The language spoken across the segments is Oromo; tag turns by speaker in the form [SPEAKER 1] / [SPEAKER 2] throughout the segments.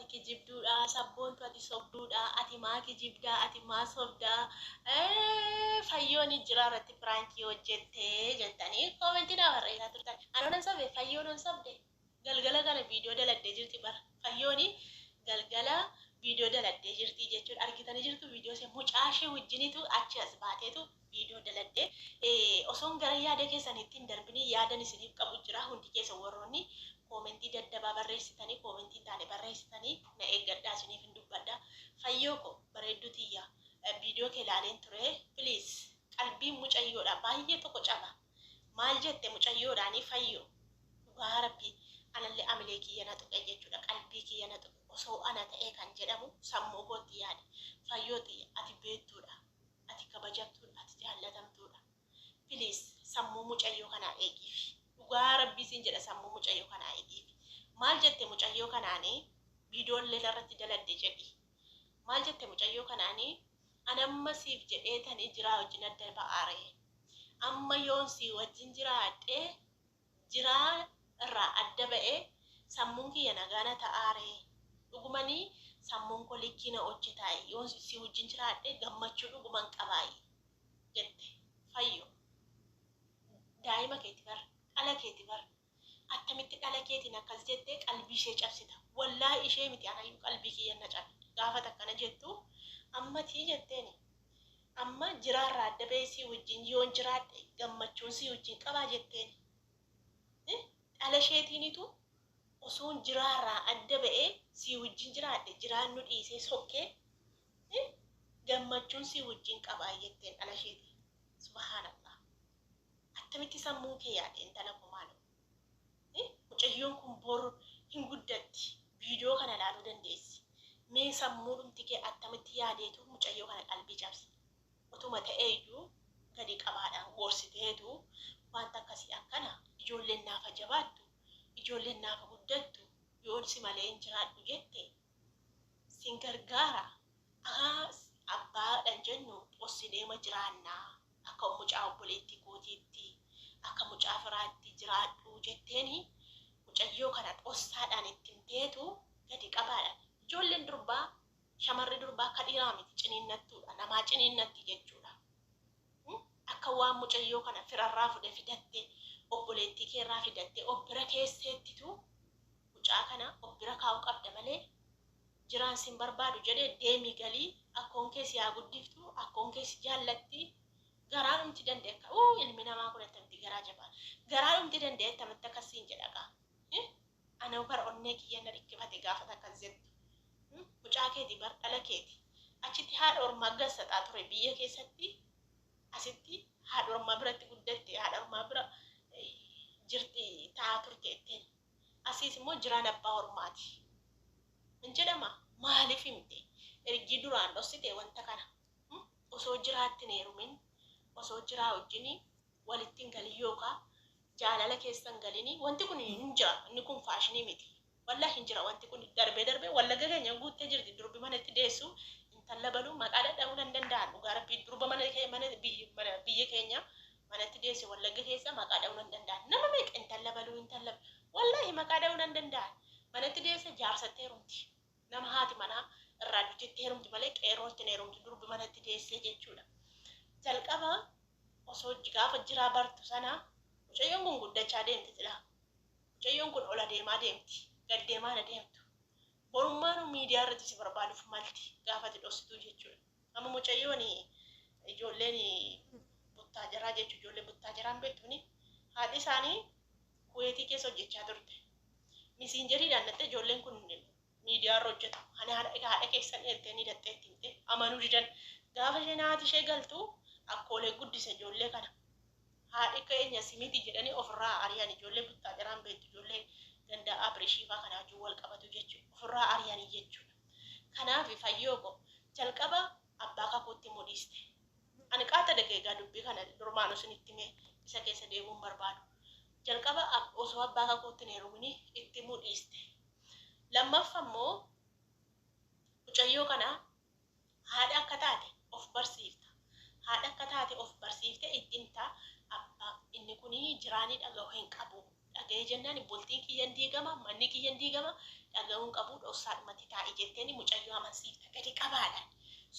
[SPEAKER 1] Ati kijibduudha, sabboontu ati sobduudha, ati maa kijibdaa, ati maa sobdaa, fayyoon jiraa irratti piraankii hojjettee jettanii koomentii naa barreessaa turtan. Anoo nan sobe, fayyoo nan sobde. Galgala kana viidiyoo daladdee jirti bara. Fayyooni galgala viidiyoo daladdee jirti jechuudha. Argitanii jirtu viidiyoo ishee mucaa ishee wajjinitu achi as baateetu viidiyoo daladdee. Osoon gara yaada keessaniitti hin darbinii yaadan isiniif qabu jira. Hundi keessa warroonni koomentii daddabaa barreessitanii, koomentii hin taane barreessitanii, na eeggadhaa, isiniif hin dubbadha. Fayyoo ko bareedduu tiyya, viidiyoo kee ilaaleen ture. Please, qalbiin mucayyoodha baay'ee tokko caba. Maal jette mucayyoodhaanii fayyoo? Dhugaa rabbii anallee amilee kiyya na tuqe jechuudha. Qalbii kiyya na tuqe. Osoo ana ta'ee kan jedhamu sammuu kootti yaade. Fayyoo tiyya, ati beektuudha. Ati kabajamtuudha. Ati jaallatamtuudha. Please, sammuu mucayyoo kanaa eegiif. Dhugaa rabbii siin jedha, sammuu mucayyoo kanaa eegiif. Maal jette mucayyoo kanaanii? Viidiyoon leela irratti daladde jedhi. Maal jette mucayyoo kanaanii? Anamma siif jedheetanii jiraa wajjin adda ba'aaree. Amma yoon sii wajjin jiraadhe, jiraa irraa adda ba'ee, sammuun kiyya nagaa na ta'aaree? Dhugumanii sammuun koo likkii na hojjetaayi? Yoon si wajjin jiraadhe gammachuu dhuguman qabaayi? Jette. Fayyo, daa'ima keeti bar, dhala keeti bar. Attamitti dhala keetiin akkas jettee qalbii ishee cabsita? Wallaahi ishee miti, anayyuu qalbii kiyya na cabe gaafa akkana jettu. Ammatii jetteeni, amma jiraarraa adda ba'ee sii wajjin yoon jiraadhe gammachuun sii wajjin qabaa jetteeni. Dhala isheetiinitu osoon jiraarraa adda ba'ee sii wajjin jiraadhe, jiraannu dhiisee sokkee, gammachuun sii wajjin qabaa jetteen dhala isheetii. Subhaanallah! Attamitti sammuun kee yaade, intala koo, maaloo? Mucayyoon kun bor hin guddatti, viidiyoo kana ilaaluu dandeessi. Mee sammuu dhumti kee attamitti yaadeetu mucayyoo kana qalbii cabse? Otuma ta'ee iyyuu gadi qabaadhaan gorsiteetu, wanta akkasii akkana, ijoolleen naafa jabaattu, ijoolleen naafa guddattu, yoon si malee hin jiraadhu jette sin gargaara, abbaadhan jennu xossineema jiraannaa, akka mucaa obboleettii kootiitti, akka mucaa firaatti jiraadhu jetteeni mucayyoo kana dhossaadhaan itti himteetu gadi qabaadhaan. Ijoolleen durbaa, shamarri durbaa akka dhiiraa miti, ciniinnattuudha, namaa ciniinnatti jechuudha. Akka waan mucayyoo kana firarraa fudhe fidatte, obboleettii keerraa fidatte of bira keesseettitu mucaa kana of bira kaa'uu qabda malee, jiraan sin barbaadu jedhee, deemii galii, akkoon kee si haa guddiftu, akkoon kee si jaallatti. Garaa dhumti danda'e akka uu ilmi namaa kun attamitti garaa jabaa, garaa dhumti danda'e attamitti akkasiin jedha gaa. Ana bar onnee kiyya na dhikkifate gaafa akkas jettu. Mucaa keeti bar, dhala keeti. Achitti haadha ormaa gassaxaa ture biyya keessatti, asitti haadha ormaa biratti guddatte, haadha ormaa bira jirti taa'aa turte ittiin. Asiis immoo jiraan abbaa ormaati. Hin jedhama, maaliif himte? Ergii duraan dhossite wanta kana, osoo jiraatti hin heerumin, osoo jiraa wajjin walitti hin galin yookaan jaalala keessa hin galini, wanti kun hin jira. Inni kun faashinii miti. Wallahi hin jira wanti kun darbee darbee Wallagga keenya guuttee jirti. Durbi manatti deessu intala baluu maqaa dhadha'uu nan danda'an. Dhugaa rabbii, durba mana mana biyya keenya manatti deesse Wallagga keessa maqaa dha'uu nan danda'an. Nama meeqa intala baluu, intala, wallahi maqaa dha'uu nan danda'an, manatti deesse, jaarsatti heerumti. Nama haati manaa irraa dutetti heerumti malee qeerrootti hin heerumtu durbi manatti deessee jechuudha. Jalqaba osoo gaafa jiraa bartu sana, mucayyoon kun guddachaa deemti silaa. Mucayyoon kun ol adeemaa deemti. Gad deemaa hin adeemtu. Borummaanuu miidiyaa irratti si barbaaduuf malti gaafati dhossituu jechuudha. Amma mucayyoon, ijoolleen Buttaajaraa jechuudha. Ijoollee Buttaajaraan beektuuni, haadhi isaanii Kuweetii keessa hojjechaa turte. Misiinjeriidhaan dhattee, ijoolleen kun miidiyaa irra hojjetu. Ani haadha keessan jettee ni dhattee itti himte, amanuu didan. Gaafa isheen haati ishee galtu, akkoolee guddise ijoollee kana. Haadhi keenya si miti jedhanii ofirraa ari'an. Ijoollee Buttaajaraan beektu, ijoollee ganda Abirishii fa'aa kana wajjin wal qabatu jechuudha. Ofirraa ari'anii jechuudha. Kanaaf fayyoo ko, jalqaba abbaa kakuutti mudhiiste. Ani qaata dhagee egaa dubbii kana durmaan isinitti himee isa keessa deebi'uun barbaadu. Jalqaba osoo abbaa kakuutti hin heerumini itti mudhiiste. Lammaffaa immoo mucayyoo kana haadha akka taate of barsiifta. Haadha akka taate of barsiiftee itti himta. Abbaa inni kun jiraanii dhaga'u hin qabu. Dhaga'ee jennaan bultiin kiyyan diigama, manni kiyyan diigama, dhaga'uun qabu, dhoksaadhumatti taa'i jetteeni mucayyoo amansiifta gadi qabaadhaan.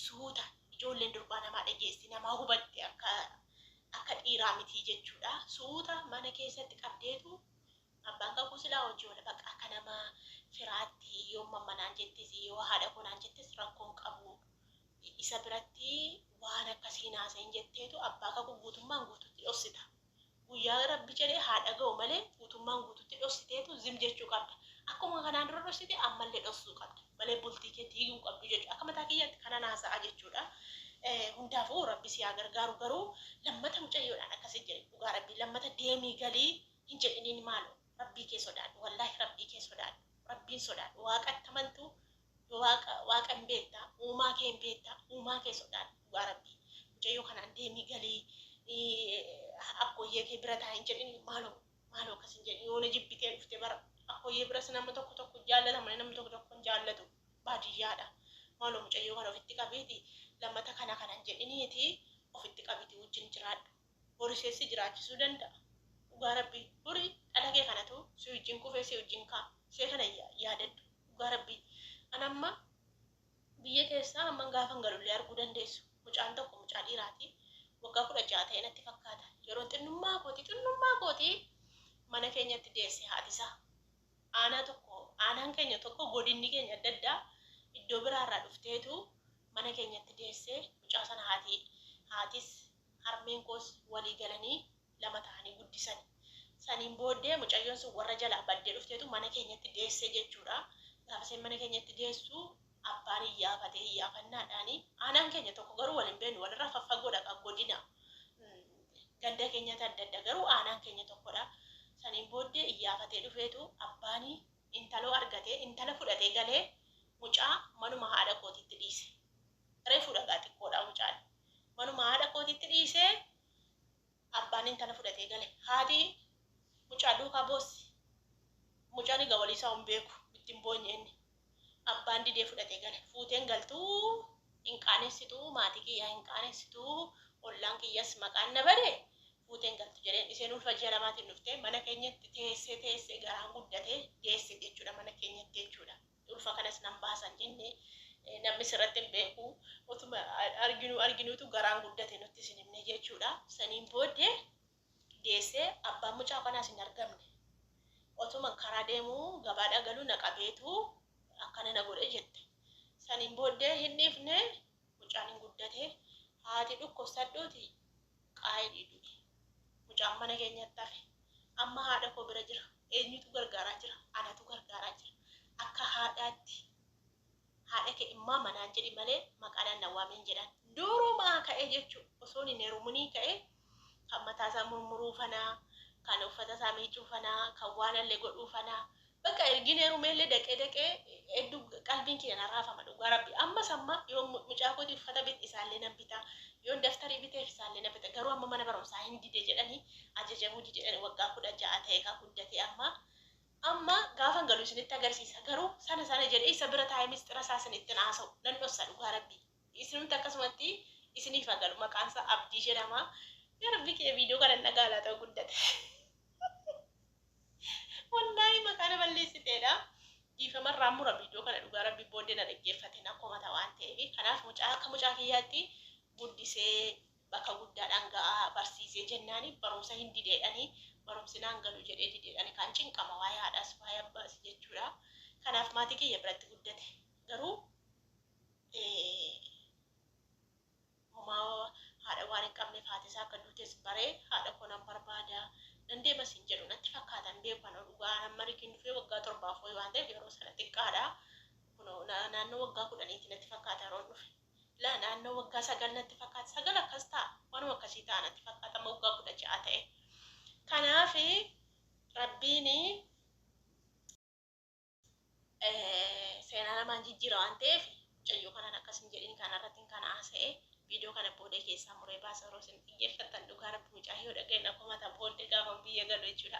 [SPEAKER 1] Suuta ijoolleen durbaa namaa dhageessi, namaa hubatte, akka dhiiraa miti jechuudha. Suuta mana keessatti qabdeetu abbaan kakuu silaa hojii oola, bakka akka nama firaatti yoo mammanaan jettis, yoo haadha konaan jettis rakkoon qabu, isa biratti waan akkasii haasa'in jetteetu abbaa kakuu guutummaan guututti dhoksita. Guyyaa Rabbi jedhee haa dhaga'u malee guutummaan guututti dhoksiteetu zim jechuu qabda. Akkuma kanaan dura dhoksite ammallee dhoksuu qabda. Malee bultii kee diiguu qabdu jechuudha. Akka mataa kiyyaatti kanan haasa'a jechuudha. Hundaafuu Rabbi si haa gargaaru, garuu lammata mucayyoodhaan akkasii jedhe, dhugaa Rabbi lammata deemii galii hin jedhiniin. Maaloo Rabbii kee sodaadhu, wallaahi Rabbii kee sodaadhu, Rabbiin sodaadhu, Waaqatti amantu, Waaqa, Waaqa hin beektaa, uumaa kee hin beektaa, uumaa kee sodaadhu. Dhugaa Rabbii mucayyoo kanaan deemii galii akkooyyee kee bira taa'in jedhini. Maaloo, maaloo akkas hin jedhin. Yoo na jibbitee dhufte bara akkooyyee biras nama tokko tokko jaallata malee namni tokko tokko hin jaallatu, baadiyyaadha. Maaloo mucayyoo kana ofitti qabiiti, lammata kana kanan jedhiniiti, ofitti qabiti wajjin jiraadhu. Boriseessi jiraachisuu danda'a. Dhugaa Rabbii horii dhala kee kanatu si wajjin kufee si wajjin ka'a. Ishee kana yaadadhu. Dhugaa Rabbii an amma biyya keessaa amman gaafan galullee arguu dandeessu. Mucaan tokko mucaa dhiiraati. Waggaa 16 ta'e natti fakkaata. Yeroo xinnummaa kootii mana keenyatti deesse haatisaa. Aanaa tokko, aanaan keenya tokko, godinni keenya adda addaa, iddoo biraarraa dhufteetu mana keenyatti deessee mucaa sana. Haatis harmeen koos walii galanii lama ta'anii guddisan. Saniin booddee mucayyoon sun warra jalaa baddee dhufteetu mana keenyatti deesse jechuudha. Gaafa isheen mana keenyatti deessu abbaan iyyaafatee iyyaafannaadhaani, aanaan keenya tokko garuu waliin beeknu, walirraa faffagoodha kan godina. Ganda keenyatti adda adda, garuu aanaan keenya tokkodha. Saniin booddee iyyaafatee dhufeetu abbaan intaloo argatee intala fudhatee galee mucaa manuma haadha kootitti dhiise. Reefuu dhagaa xiqqoodha mucaan. Manuma haadha kootitti dhiisee abbaan intala fudhatee gale. Haati mucaa duukaa boossi. Mucaan egaa walii isaa hin beeku, ittiin boonye inni. Abbaan didee fudhatee gale. Fuuteen galtuu hin qaanessituu, maatii kiyyaa hin qaanessituu, ollaan kiyyas maqaan na bade, fuuteen galtu jedheen. Isheen ulfa ji'a 2tiin dhuftee mana keenyatti teessee teessee garaan guddatee deesse jechuudha, mana keenyatti jechuudha. Ulfa kanas nan baasan jennee namni sirratti hin beeku, otuma arginu arginuutu garaan guddate nutti isin himne jechuudha. Saniin booddee deessee abbaan mucaa kanaas hin argamne. Otuma karaa deemuu gabaadhaa galuu na qabeetu akkana na godhe jette. Saniin booddee hin dhiifne, mucaan hin guddate, haati dhukkubsadhuuti qaayidhii du'e. Mucaan mana keenyatti hafe. Amma haadha koo bira jira. Eenyutu gargaaraa jira? Anatu gargaaraa jira. Akka haadhaatti haadha kee immaa manaan jedhi malee maqaadhaan na waameen jedhan. Durumaa ka'ee jechuudha. Osoo hin heerumunii ka'ee kan mataa isaa murmuruu fanaa, kan uffata isaa miicuu fanaa, kan waan allee godhuu fanaa. Bakka ergin heerumeellee daqee daqee hedduu qalbiin kiyya na raafama, dhugaa Rabbi. Ammas amma yoo mucaa kooti uffata bit isaallee nan bita. Yoo daftarii biteef isaallee nan bita. Garuu amma mana barumsaa hin dide jedhanii, ajajamuu dide jedhanii, waggaa 16 ta'e kan guddate amma. Amma gaafan galu isinitti agarsiisa. Garuu sana sana jedhee isa bira taa'ee mistira isaa isinitti haasa'u nan dhossa, dhugaa Rabbi. Isinumti akkasumatti isiniif agalu, maqaan isaa Abdii jedhama. Yaa Rabbi kiyya, viidiyoo kana dhagaalaa ta'u guddate. Wallaahi maqaa na balleessiteedha. Dhiifamarraa mura viidiyoo kana, dhugaa Rabbi booddee na dhaggeeffate na komata waan ta'eef. Kanaaf mucaa akka mucaa kiyyaatti guddisee bakka guddaadhaan ga'aa barsiisee jennaani barumsa hin dideedhani, barumsi naan galu jedhee dideedhani, kan cinqama waa'ee haadhaas waa'ee abbaas jechuudha. Kanaaf maatii kiyya biratti guddate. Garuu homaa haadha waan hin qabneef, haati isaa akka duutes baree, haadha koo nan barbaada, nan deemas hin jedhu natti fakkaatan, beeku kana dhugaa. Amma rikiin dhufee waggaa 7f wayii waan ta'eef yeroo sana xiqqaadha. Kunoo naannoo waggaa 10ti natti fakkaata yeroo dhufe. Laa, naannoo waggaa 9 natti fakkaata. 9 akkas ta'a. Waanuma akkasii ta'a natti fakkaata, amma waggaa 16 ta'e. Kanaaf Rabbiin seenaa namaan jijjiira waan ta'eef mucayyoo kanaan akkas hin jedhin. Kanarratti kana haasa'e, viidiyoo kana booda keessaa muree baasa yeroo isin xiyyeeffattan. Dhugaa Rabbi mucaa yoo dhaga'e na komata booddee gaafa biyya galu jechuudha.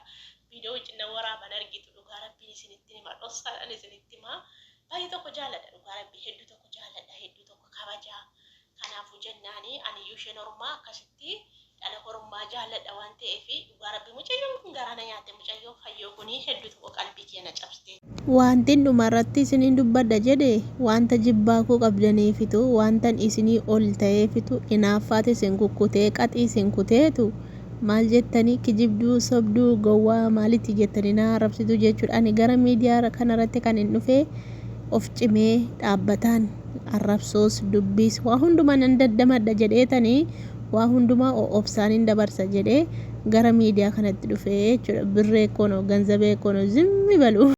[SPEAKER 1] Viidiyoo wajjin na waraaban argitu, dhugaa Rabbiin isinitti hima, dhossaadhaan isinitti hima. Baay'ee tokko jaalladha, dhugaa Rabbii hedduu tokko jaalladha, hedduu tokko kabajaa. Kanaafuu jennaani aniyyuu isheen ormaa akkasitti Dhala hormaa jaalladha waan ta'eef dhugaa rabbi mucayyoon kun garaa na nyaatte. Mucayyoon fayyoo kun hedduu tokko qalbii kiyya na cabsite.
[SPEAKER 2] Wantin dhumarratti isiniin dubbadha jedhe, wanta jibbaa koo qabdaniifitu, wantan isinii ol ta'eefitu, inaaffaati isin kukkutee qaxii isin kuteetu, maal jettanii, kijibduu, sobduu, gowwaa maalitti jettanii na arrabsitu jechuudha. Ani gara miidiyaa kanarratti kan hin dhufee of cimee dhaabbataan arrabsoos dubbiis waa hundumaa nan daddamadha jedheetanii, waa hundumaa obsaan hin dabarsa jedhee gara miidiyaa kanatti dhufee jechuudha. Birree kono ganzabee kono zimmi balu.